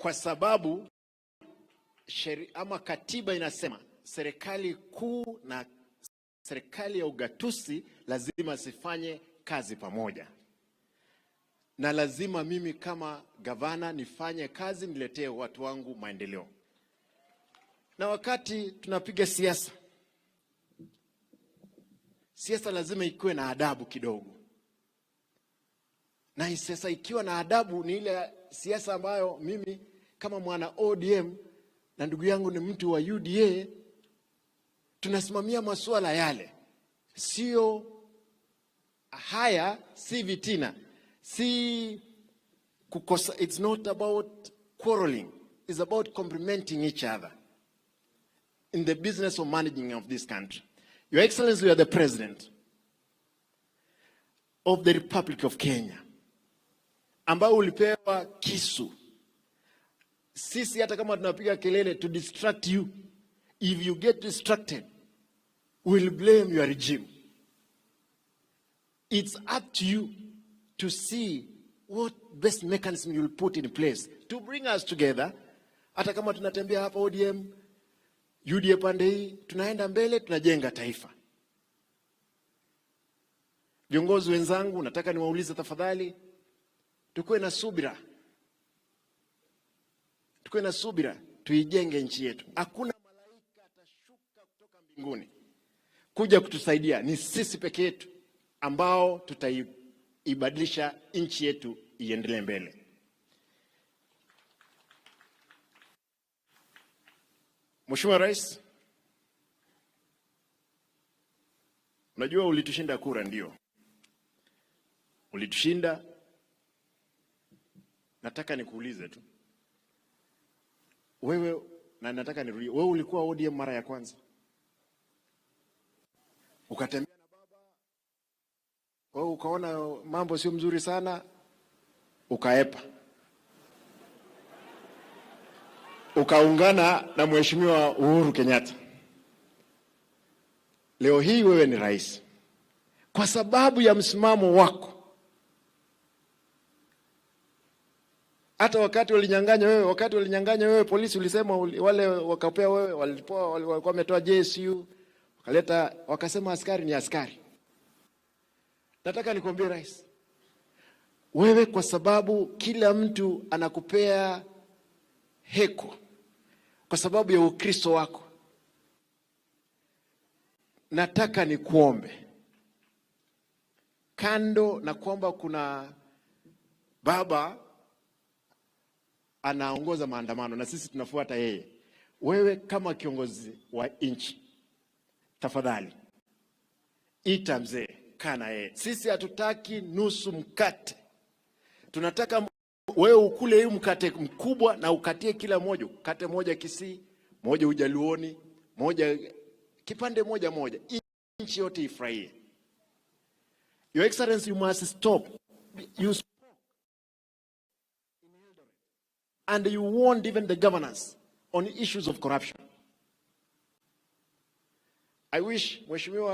Kwa sababu sheri, ama katiba inasema serikali kuu na serikali ya ugatuzi lazima zifanye kazi pamoja, na lazima mimi kama gavana nifanye kazi, niletee watu wangu maendeleo. Na wakati tunapiga siasa, siasa lazima ikuwe na adabu kidogo, na siasa ikiwa na adabu ni ile siasa ambayo mimi kama mwana ODM na ndugu yangu ni mtu wa UDA tunasimamia masuala yale, sio haya, si vitina, si kukosa. It's not about quarreling, it's about complementing each other in the business of managing of this country. Your Excellency, you are the President of the Republic of Kenya, ambao ulipewa kisu. Sisi hata kama tunapiga kelele to distract you, if you get distracted, we'll blame your regime. It's up to you to see what best mechanism you'll put in place to bring us together. Hata kama tunatembea hapa ODM, UDA pande hii, tunaenda mbele, tunajenga taifa. Viongozi wenzangu, nataka niwaulize tafadhali, tukuwe na subira, tukuwe na subira, tuijenge nchi yetu. Hakuna malaika atashuka kutoka mbinguni kuja kutusaidia, ni sisi peke yetu ambao tutaibadilisha nchi yetu iendelee mbele. Mheshimiwa Rais, unajua ulitushinda kura, ndio ulitushinda. Nataka nikuulize tu wewe, na nataka nirudie, wewe ulikuwa ODM mara ya kwanza ukatembea na baba, wewe ukaona mambo sio mzuri sana, ukaepa, ukaungana na Mheshimiwa Uhuru Kenyatta. Leo hii wewe ni rais kwa sababu ya msimamo wako. Hata wakati walinyang'anya wewe, wakati walinyang'anya wewe polisi, ulisema wale wakapea wewe, walipoa walikuwa wametoa JSU wakaleta, wakasema askari ni askari. Nataka nikwambie rais, wewe kwa sababu kila mtu anakupea heko kwa sababu ya Ukristo wako, nataka nikuombe, kando na kwamba kuna baba anaongoza maandamano na sisi tunafuata yeye, wewe kama kiongozi wa nchi, tafadhali ita mzee, kaa na yeye. Sisi hatutaki nusu mkate, tunataka wewe ukule hii mkate mkubwa na ukatie kila moja, mkate moja Kisii, moja Ujaluoni, moja kipande moja moja, nchi yote ifurahie. Your Excellency, you must stop. You spoke in Eldoret and you warned even the governors on issues of corruption. I wish Mheshimiwa